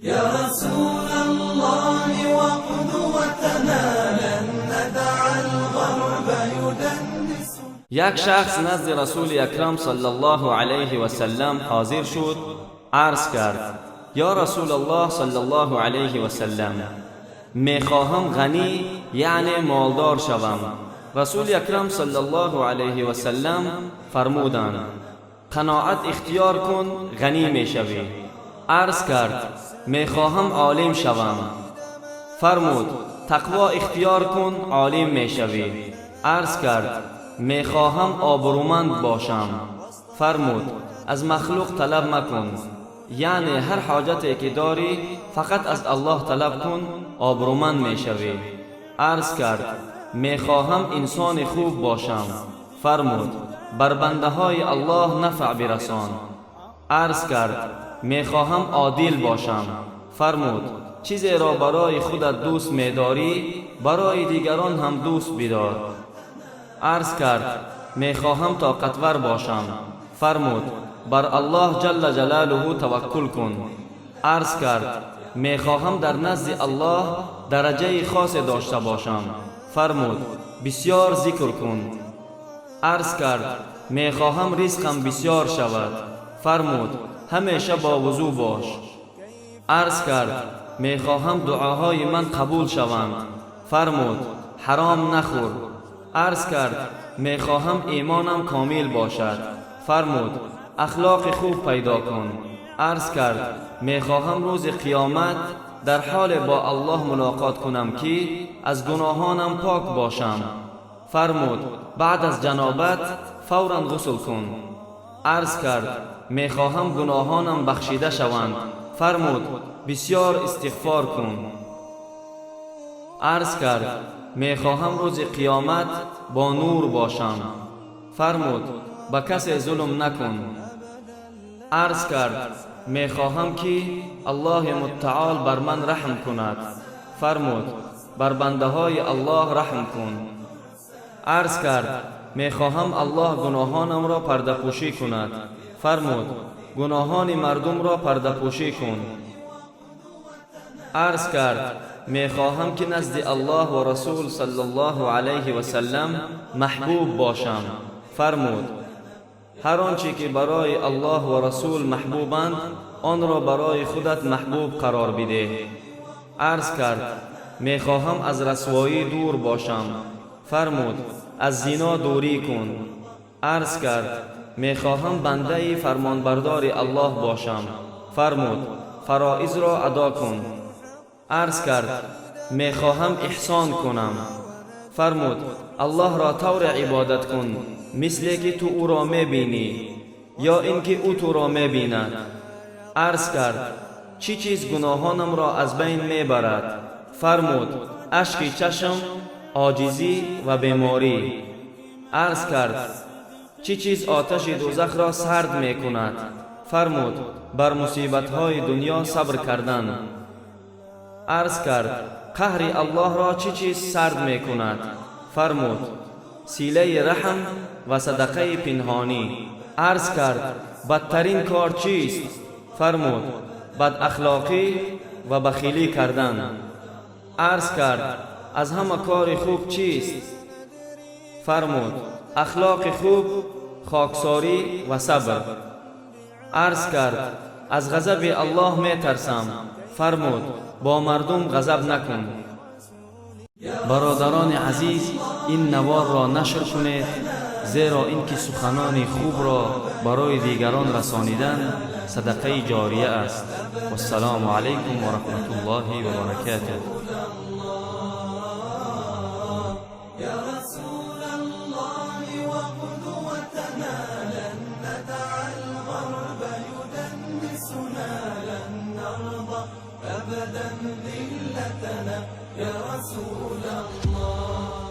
یا رسول الله وقدوتنا لن ندع الغرب يدنس. یک شخص نزد رسول اکرم صلی الله علیه و سلم حاضر شد، عرض کرد: یا رسول الله صلی الله علیه و سلم، میخواهم غنی یعنی مالدار شوم. رسول اکرم صلی الله علیه و سلم فرمودند: قناعت اختیار کن، غنی میشوی. عرض کرد: میخواهم عالم شوم. فرمود: تقوا اختیار کن، عالم میشوی. عرض کرد: میخواهم آبرومند باشم. فرمود: از مخلوق طلب مکن، یعنی هر حاجتی که داری فقط از الله طلب کن، آبرومند میشوی. عرض کرد: میخواهم انسان خوب باشم. فرمود: بر بنده های الله نفع برسان. عرض کرد: میخواهم عادل باشم. فرمود: چیزی را برای خودت دوست میداری برای دیگران هم دوست بدار. عرض کرد: میخواهم طاقتور باشم. فرمود: بر الله جل جلاله توکل کن. عرض کرد: میخواهم در نزد الله درجه خاص داشته باشم. فرمود: بسیار ذکر کن. عرض کرد: میخواهم رزقم بسیار شود. فرمود: همیشه با وضو باش. عرض کرد: میخواهم دعاهای من قبول شوند. فرمود: حرام نخور. عرض کرد: میخواهم ایمانم کامل باشد. فرمود: اخلاق خوب پیدا کن. عرض کرد: میخواهم روز قیامت در حال با الله ملاقات کنم که از گناهانم پاک باشم. فرمود: بعد از جنابت فورا غسل کن. عرض کرد: میخواهم گناهانم بخشیده شوند. فرمود: بسیار استغفار کن. عرض کرد: میخواهم روز قیامت با نور باشم. فرمود: به کسی ظلم نکن. عرض کرد: میخواهم که الله متعال بر من رحم کند. فرمود: بر بنده های الله رحم کن. عرض کرد: میخواهم الله گناهانم را پرده پوشی کند. فرمود: گناهان مردم را پرده پوشی کن. عرض کرد: میخواهم که نزد الله و رسول صلی الله علیه و سلم محبوب باشم. فرمود: هر آنچه که برای الله و رسول محبوبند آن را برای خودت محبوب قرار بده. عرض کرد: میخواهم از رسوایی دور باشم. فرمود: از زنا دوری کن. عرض کرد: میخواهم بنده فرمانبردار الله باشم. فرمود: فرائض را ادا کن. عرض کرد: میخواهم احسان کنم. فرمود: الله را طور عبادت کن مثل که تو او را میبینی یا اینکه او تو را میبیند. عرض کرد: چی چیز گناهانم را از بین میبرد؟ فرمود: اشک چشم، عاجزی و بیماری. عرض کرد: چی چیز آتش دوزخ را سرد میکند؟ فرمود: بر مصیبت‌های دنیا صبر کردن. عرض کرد: قهر الله را چی چیز سرد میکند؟ فرمود: صله رحم و صدقه پنهانی. عرض کرد: بدترین کار چیست؟ فرمود: بد اخلاقی و بخیلی کردن. عرض کرد: از همه کار خوب چیست؟ فرمود: اخلاق خوب، خاکساری و صبر. عرض کرد: از غضب الله می ترسم. فرمود: با مردم غضب نکن. برادران عزیز، این نوار را نشر کنید، زیرا اینکه سخنان خوب را برای دیگران رسانیدن صدقه جاریه است. و السلام علیکم و رحمت الله و برکاته. یا رسول الله وقدوتنا لن ندع الغرب يدنسنا لن نرضى أبدا ذلتنا يا رسول الله.